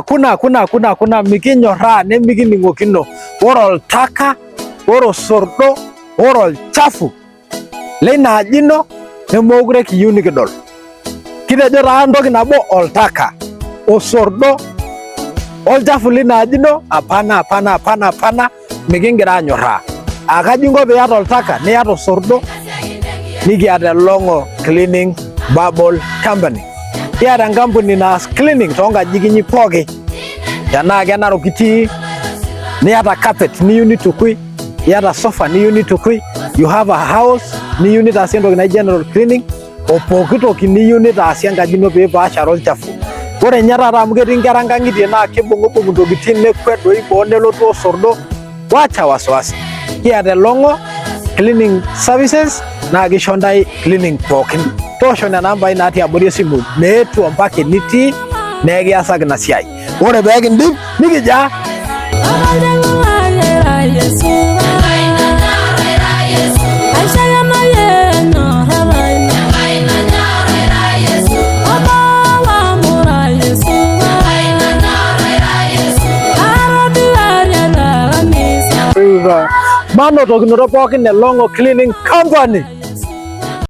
Hakuna, hakuna, hakuna, hakuna, mikinyorraa nemikining'okino. Ore oltaka, ore osordo, ore olchafu leina aji ino nemeekure kiyieu nikidol. Kitejo taa entoki nabo oltaka, osordo, olchafu lina aji ino, hapana, hapana, hapana, hapana, mikingira anyorraa. Aa kaji inko piyata oltaka niyata osordo? Nikiata Elong'o Cleaning Bubble Company. Kiata enkampuni naas cleaning toonkajijik inyi pooki. Tenaa ke Narok itii, niata carpet niyieu nitukui, iyata sofa niyieu nitukui, you have a house niyieu nitaasi entoki naji general cleaning, o pooki toki niyieu nitaasi enkaji ino pee ipaashare olchafu. Ore ninye taata amu ketii inkera nkang'itie naa kibung'ubung intokitin nekwet doi boo nelotu osordo, wacha wasiwasi. Kiata Elong'o Cleaning Services naa kisho ntae cleaning pookin. Toosho nena ambai natii abori esimu meetu ompaka enitii naa ekiasaki ina siai. Ore pee kindip nikijo aa manotokinoto pookin Elong'o Cleaning Company.